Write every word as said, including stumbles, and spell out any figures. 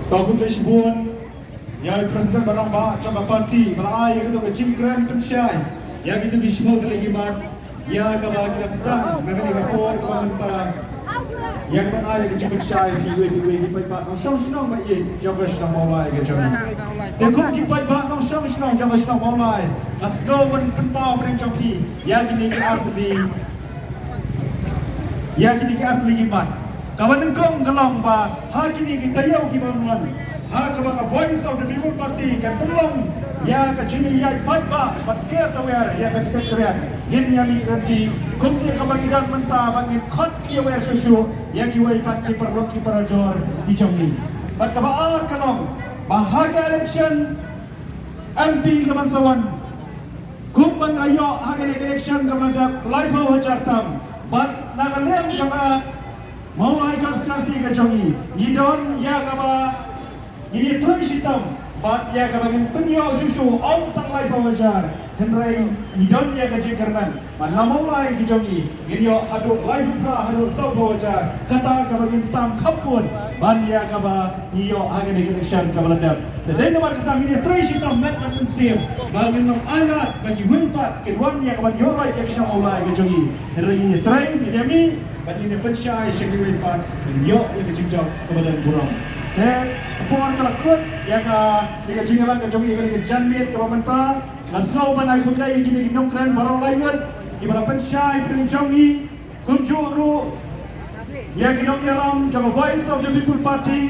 To khublei shibun ïa i President ba rangbah jong ka party ba la ai ïa kito ki jingkren pynshai ïa kito ki shibun tylli ki mat ïa kaba ki la sdang na kane ka por kaba mynta. Ïa kaba ai ïa ki jingpynshai phi wei phi wei ki paidbah nongshong shnong ba ïeit jong ka shnong Mawlai ka jong ngi. Te kum ki paidbah nongshong shnong jong ka shnong Mawlai, nga sngewbha ban pynpaw pyrshang jong phi ïa kine ki artylli ïa kine ki artylli ki mat. Kaba nyngkong ka long ba ha kine ki taïew kiban wan, ha kaba ka Voice of the People Party kan pynlong ïa ka jingïaid paidbah bad ker tawiar ïa ka Secretariat, ngin ïa mih lynti kumne kaba ngi don mynta bad ngin khot ïa wer shuh shuh ïa kiwei pat ki paralok ki parajor ki jong ngi. Bad kaba ar ka long ba ha ka election M P kaban sa wan, kumba ngi la ïoh ha kane ka election kaba la dep laiphew hajar tam, bad na ka liang jong ka Mawlai constituency ka jong ngi, ngi don ïa kaba ngin ïatrei shitom bad ïa kaba ngin pynïoh shuh shuh ym tang laiphew hajar, hynrei ngi don ïa ka jingkyrmen ba na Mawlai ka jong ngi ngin ïoh haduh laiphew phra haduh sawphew hajar, kata kaba ngin tam kham bun ban ïa kaba ngi ïoh ha kane ka election kaba la dep. Te dei namar kata ngin ïatrei shitom met bad mynsiem ba ngin ym ailad ba kiwei pat kin wan ïa kaban ïoh rai ïa ka shnong Mawlai ka jong ngi. Hynrei ngin ïatrei, ngin ïa mih bad ngin ïa pynshai sha kiwei pat, ngin ïoh ïa ka jingjop kaba don burom. Te ka por ka la kut ïa ka, ïa ka jingïalang ka jong ngi ïa kane ka janmiet kaba mynta. Nga sngewbha ban ai khublei ïa kine ki nongkren baroh lai ngut kiba la pynshai pdeng jong ngi, kumjuh ruh ïa ki nongïalam jong ka Voice of the People Party.